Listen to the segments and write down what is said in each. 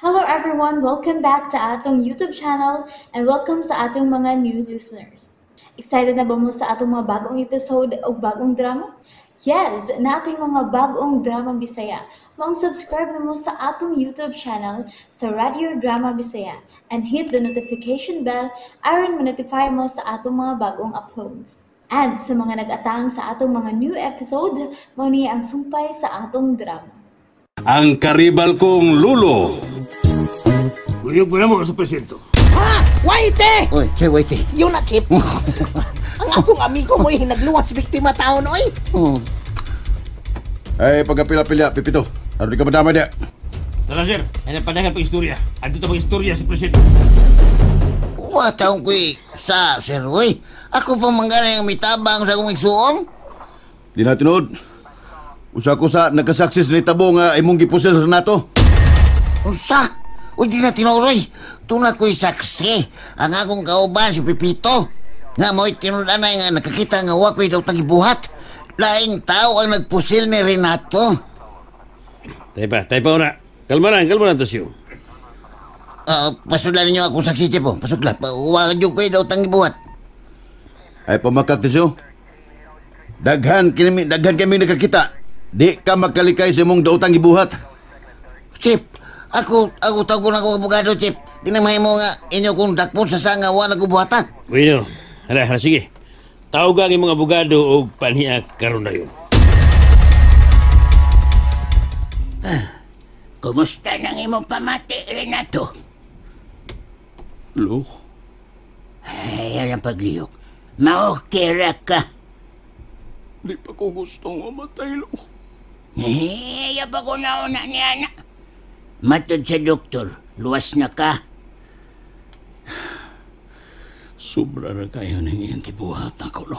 Hello everyone! Welcome back to atong YouTube channel and welcome sa atong mga new listeners. Excited na ba mo sa atong mga bagong episode o bagong drama? Yes! Nating mga bagong drama Bisaya. Maong subscribe na mo sa atong YouTube channel sa Radio Drama Bisaya and hit the notification bell aron ma-notify mo sa atong mga bagong uploads. And sa mga nag-atang sa atong mga new episode, mao ni ang sumpay sa atong drama. Ang karibal kong lulo. Uyog mo na mo sa presinto. Ha? Waite! Oy, che, waite. Yun na, Chip. Ang akong amigo mo nagluwas biktima taon, oy. Oh. Ay, pagkapila-pila, Pipito. Ano di ka madamay dia? Tara, sir. Ay, napadagan pag istorya. Andito pag istorya sa presinto. Wa taong ko'y sa, sir, oy. Ako pa manggana yung mitabang sa akong igsuon. Di na tinuod. Usa ko sa nagkasaksis ni Tabo nga imong gipusil sa nato. Unsa? Uy, di na tinuroy. Tuna ko'y saksi. Ang akong kauban si Pipito. Nga mo'y tinuod-anay nga nakakita nga wa ko'y daw tagibuhat. Laing tao ang nagpusil ni Renato. Tay pa una. Kalma lang, Tasyo. Pasudla ninyo akong saksi, Chief. Oh. Pasudla. Wa jud ko'y daw tangibuhat. Ay, pamakak, Tasyo. Daghan kami nakakita. Di ka makalikay sa imong daotang gibuhat. Chief, ako tawag na akong abogado, Chief. Di na mahimo nga inyo kong dakpon sa sanga wa nagbuhatan. Bueno, hala, sige. Tawag ang imong abogado og panhiak karon na yun. Kumusta nang imong pamati, Renato? Lo? Ay, alam paglihok. Maokera ka. Di pa ko gustong mamatay, lo. Eh, ayaw pa ko nauna ni anak. Matod sa doktor, luwas na ka. Sobra ra kayo ng iyang gibuhat ako, lo.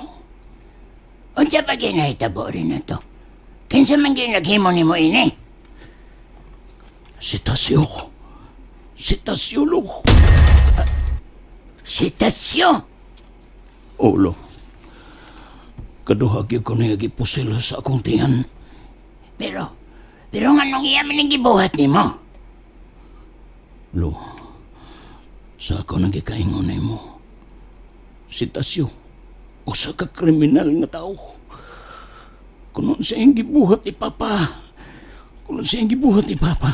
Unsa pa ginahitabo, Renato? Kinsa man ginaghimo nimo ini? Si Tasyo. Si Tasyo, lo. Si Tasyo? Oo, lo. Kaduha gyud ko niya gipusil sa akong tiyan. Pero nganong iya man ang gibuhat nimo? Lo, sa ako nagikaingon nimo. Si Tasyo, usa ka kriminal nga tao. Kuno sa iyang gibuhat ni Papa. Kuno sa iyang gibuhat ni Papa.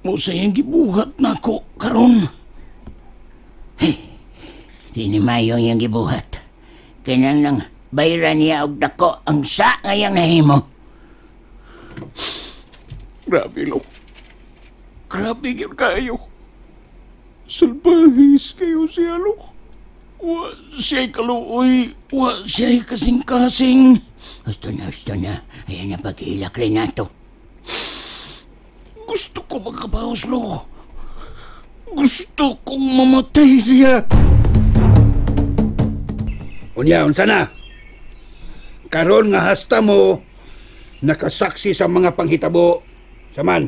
Mo sa iyang gibuhat nako karon. Hey, di ni mayo iyang gibuhat. Kinahanglan lang bayra niya og dako ang sa ngayang nahimo. Grabe, lo. Grabe gyud kayo. Salbahis kayo siya, lo. Wa siya'y kaluoy, wa siya'y kasing-kasing. Gusto na. Ayan na pag-ilak, Renato. Gusto ko magkabaos, lo. Gusto kong mamatay siya. Unya, unsa na? Karon nga hasta mo, nakasaksi sa mga panghitabo. Saman,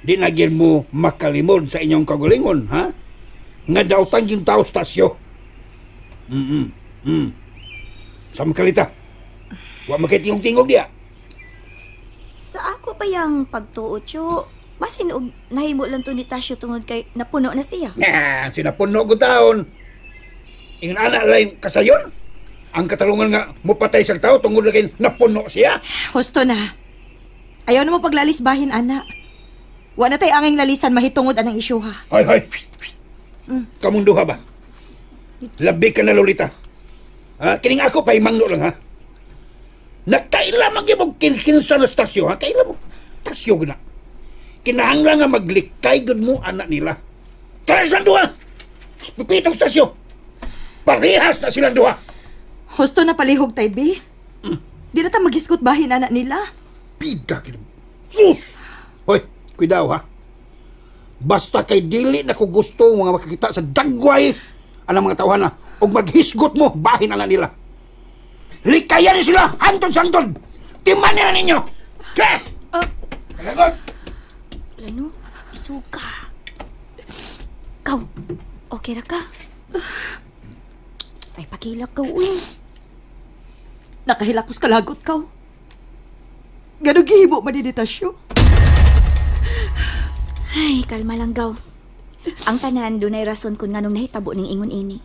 di na gyud mo makalimod sa inyong kagulingon, ha? Nga daw tangging tao stasyo. Sa makalita, wa makitingog-tingog diya. Sa ako pa yang pagtuo, Chu, basin og nahimo lang to ni Tasyo tungod kay napuno na siya. Nga, sinapuno ko taon. Ingon ana lang kasayon. Ang katalungan nga mupatay sa tao tungod lang kay napuno siya. Husto na. Ayaw na mo paglalisbahin, ana. Wa na tay anging lalisan mahitungod anang isyu, ha. Hoy, hoy. Kamong duha ba? Labi ka na, Lolita. Ha? Kining ako pa imangno lang, ha? Nakaila magyabog kinsa na stasyo, ha? Kaila mo. Tasyo na. Kinahanglan nga maglikay gud mo anak nila. Tara silang duha. Pipitong stasyo. Parehas na silang duha. Husto na palihog, tay, B. Di na ta magisgot bahin anak nila. Pida kini. Sus! Hoy, kuidaw, ha? Basta kay dili na ko gusto mga makakita sa dagway anang mga tawhana og maghisgot mo bahin anak nila. Likayan ni sila hantod sa hantod. Timan nila ninyo. Ke! Kalagot! Lano, isuka. Kaw, okay ra ka? Ay, pakilap ka, uy. Nakahilakos kalagot kaw. Ganun gihibo man ni Tasyo. Ay, kalma lang gaw. Ang tanan dunay rason kung nganong nahitabo ning ingon ini.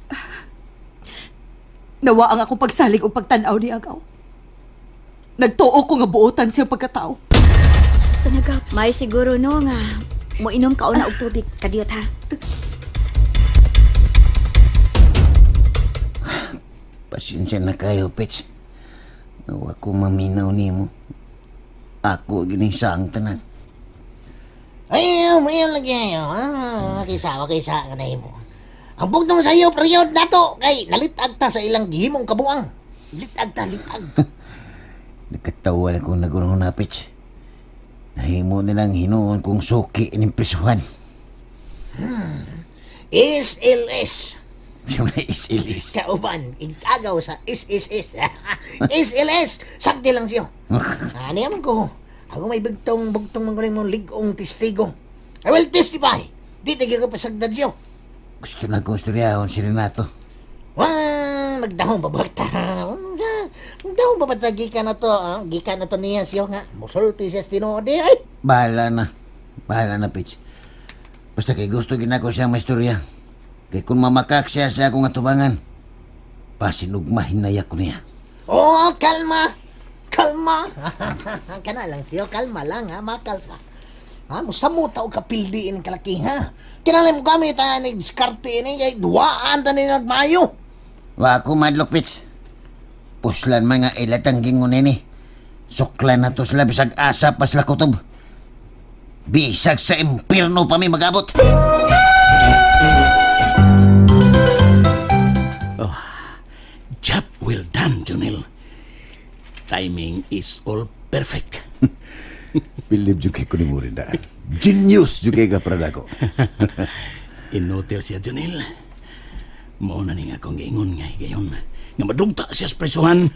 Nawa ang akong pagsalig og pagtan-aw ni Agaw. Nagtuo ko nga buotan siyang pagkatao. Gusto na gaw. May siguro no nga moinom ka una og tubig kadiyot ha. Pasensya na kayo, Pets. Nawa ko maminaw nimo. Ako gining saang tanan. Ay, mayon lagi ayo. Ah, kaysa, kaysa ka na mo. Ang bugtong sa iyo, period nato kay nalitag ta sa ilang gihimong kabuang. Litag ta, litag. Nakatawa na kong nagunong na, Pets. Nahimo nilang hinuon kong suki ining prisuhan. SLS. Siyempre, SLS. Kauban, igagaw sa SSS. SLS, sakti lang siyo. Ano yaman ko? Ako may bugtong, bugtong man ko rin mong ligong testigo. I will testify. Di tigil ko pasagdad siyo. Gusto na kong istoryahon si Renato. Wah, magdahong babagta. Magdahong babagta, gikan na to. Ah. Gikan na to niya siyo nga. Musulti siya sa tinuod eh. Ay! Bahala na. Bahala na, Pitch. Basta kay gusto ginako siyang maistorya. Kay kung mamakak siya sa akong atubangan, pasinugma hinaya ko niya. Oh, kalma! Kalma! Kana lang siyo, kalma lang ha, makal sa. Ha, musamuta og kapildiin kalaki ha. Kinahanglan mo gamit ha, nagdiskarte ini kay duwaan ta ni nagmayo. Wa ako madlok, Pitch. Puslan mga ilatang gingon ini. Suklan na to sila bisag asa pa sila kutob. Bisag sa impirno pa mi magabot. Oh, job well done, Junel. Timing is all perfect. Bilib jud kay ko nimo rin daan. Genius jud kay ka para dako. Inutil siya, Junel. Mao na ni nga akong giingon nga higayon nga madugta siya sa presuhan.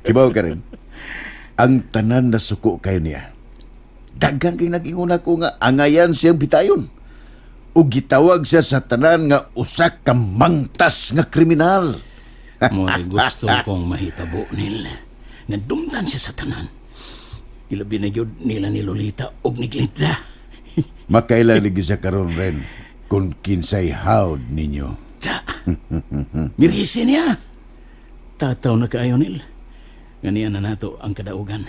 Kibaw ka rin. Ang tanan na suko kayo niya. Daghan kay nag-ingon ako nga angayan siyang bitayon. Ug gitawag siya sa tanan nga usa ka mangtas nga kriminal. Mo'y gusto kong mahitabo, Nil. Nga dumtan siya sa tanan. Ilabi na yun nila ni Lolita og ni Glinda. Makailan lagi siya karon rin kung kinsay hawd ninyo. Ta, mirisi niya. Tataw na kaayo, Nil. Ganiya na nato ang kadaugan.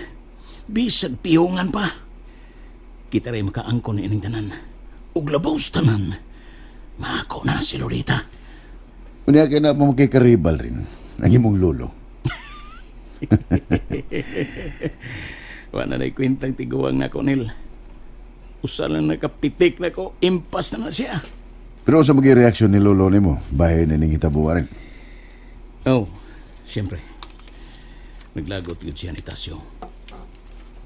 Bisag piyungan pa. Kita rin makaangkon ni ining tanan. Ug labaw sa tanan. Maako na si Lolita. Unya kay na mo makikaribal rin ang imong lolo. Wa na na'y kwentang tiguang na ko, Nil. Usa lang nakapitik na ko, impas na na siya. Pero sa maging reaksyon ni lolo nimo, bahin na ning hitabuan rin. Oh, siyempre. Naglagot yun siya ni Tasyo.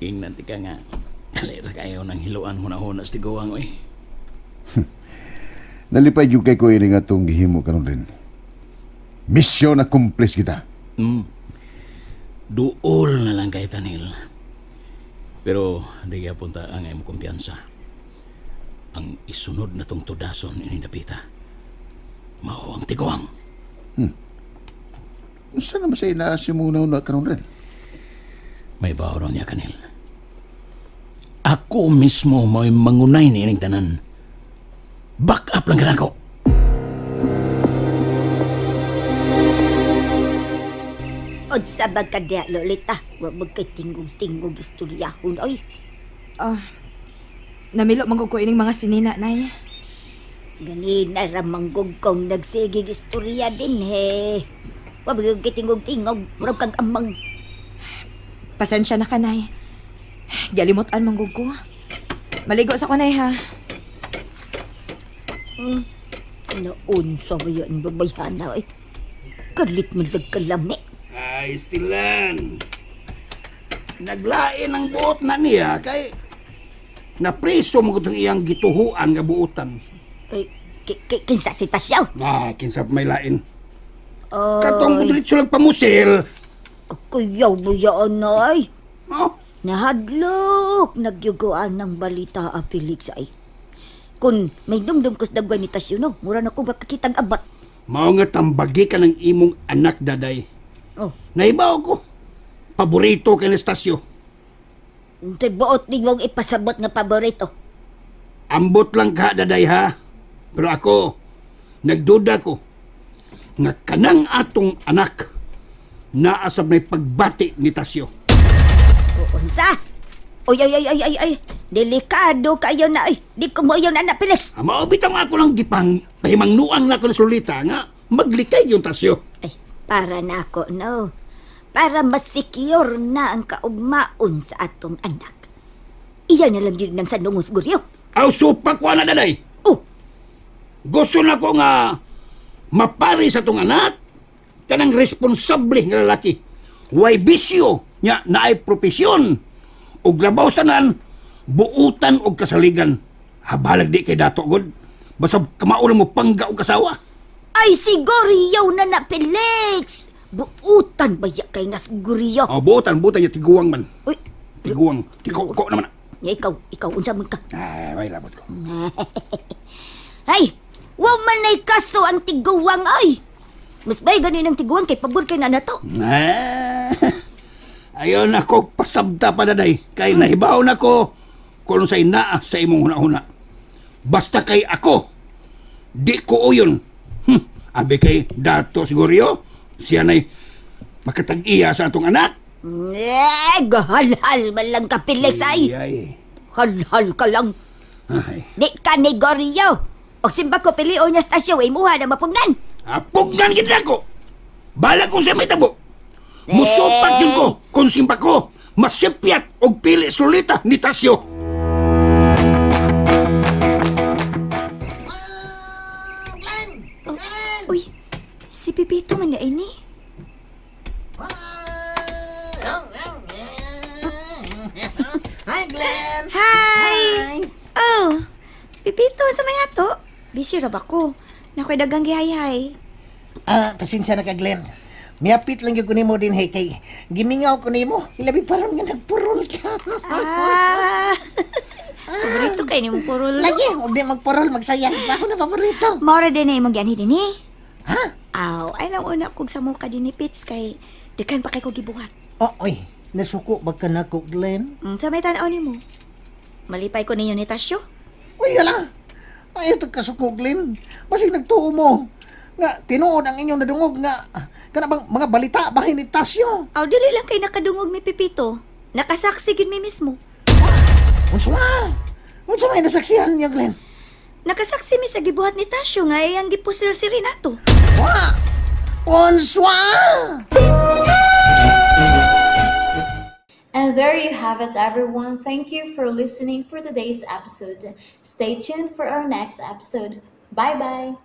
Ingnan ti ka nga, dali ra kayo ng hiluan huna-huna sa tiguang, oy. Nalipay yung kay ko ini nga itong gihimo karon rin. Mission accomplished kita. Duol na lang kay Tanil. Pero di kaya punta ang imong kumpiyansa. Ang isunod na tong tudason ini dapita. Mao ang tiguang. Unsa naman sa inaas yung muna una karon rin? May baoro niya kanil. Ako mismo mo'y mangunay ni ining tanan. Back up lang kanako. Unsa ba ka diya, Lolita? Wa ba kay tingog-tingog istoryahon, oy? Ah, namilo manggug ko ining mga sinina, Nay. Ganina ra manggug kong nagsigig istorya din, he. Wa ba kay tingog-tingog, murag kag amang. Pasensya na ka, Nay. Galimutan manggug ko. Maligo sa ko, Nay, ha? Naunsa ba yan, babayhana, oy? Kalit man lang kalami. Ay, stilan. Naglain ang buot na niya kay napriso mo itong iyang gituhuan nga buotan. Ay, kinsa si Tasyaw? Ah, kinsa pa may lain. Ay, Katong diretso lang pamusil. Kuyaw buyaan na, ay. Oh, Nahadlok, nagyuguan ng balita, a Felix, ay. Kung may dumdum kus dagway ni Tasyo, no, mura na ko makakitag abat. Mao nga tambagi ka ng imong anak, daday. Oh. Naibaw ko. Paborito kay Nastasio. Unsay buot nimong ipasabot nga paborito? Ambot lang ka, daday ha. Pero ako, nagduda ko nga kanang atong anak naasab na pagbati ni Tasyo. Unsa? Oy, ay, ay, ay, ay, ay. Delikado kayo na, ay. Di ko mo na anak, Felix. Mao bitaw nga ako lang gipang pahimangnuan na ako ni Lolita nga maglikay yung Tasyo. Ay, para na ako, no. Para masecure na ang kaugmaon sa atong anak. Iya na lang yun ng sanungos, Guryo. Aw, supak ko na, daday. Oh. Gusto na ko nga mapari sa atong anak kanang responsable nga lalaki. Way bisyo nya naay propesyon ug labaw sa tanan buutan og kasaligan. Habalag di kay dato god. Basta kamao lang mo pangga og kasawa. Ay, siguryo na na, Felix. Buutan ba ya kay nas Guryo? Oh, buutan, buutan ya tiguang man. Uy, tiguang, tiko naman. Ya, ikaw unsa man ka? Ay, way labot ko. Ay, wa man nay kaso ang tiguang ay. Mas bay gani ng tiguang kay pabor kay na nato. Ayon ako pasabta pa daday kay nahibaw nako kung sa inaa sa imong huna-huna. Basta kay ako di ko uyon. Abi kay dato siguro siya nay makatag-iya sa atong anak. Eh, gahalhal man lang ka, Felix, ay. Ay. Halhal ka lang. Ay. Di ka ni Gorio. Og simba ko pilion niya stasyo, ay muha na mapugnan. Pugnan gid ako. Balag kung siya may tabo. Musupak yun ko kung simba ko masipyat og pili Lolita ni Tasyo. Oh, uy, si Pipito man na ini. Hi, Glenn! Hi! Oh, Pipito, sa may ato? Busy ra ba ko? Nakoy dagang gihay-hay. Pasensya na ka, Glenn. Miapit lang yung kunimo din, hey, kay gimingaw ko nimo. Ilabi pa ron nga nagpurol ka. Ah. Paborito kay nimo purol. Lagi, huwag di magpurol, magsaya. Ako na paborito. Maura din na imong gianhi din eh. Ha? Aw, ay lang una kog sa muka din ni Pits kay dekan pa kay ko gibuhat. Oh, oy, nasuko ba ka na ko, Glenn? Sa may tan-aw nimo. Malipay ko ninyo ni Tasyo. Uy, ala. Ay, ito kasuko, Glenn. Basig nagtuo mo. Nga, tinuod ang inyong nadungog nga kana bang mga balita bahin ni Tasyo. Aw, dili lang kay nakadungog mi Pipito. Nakasaksi gid mi mismo. Unsa nga? Unsa may nasaksihan niya, Glenn? Nakasaksi mi sa gibuhat ni Tasyo nga iyang gipusil si Renato. Wa! Unsa? And there you have it, everyone. Thank you for listening for today's episode. Stay tuned for our next episode. Bye-bye!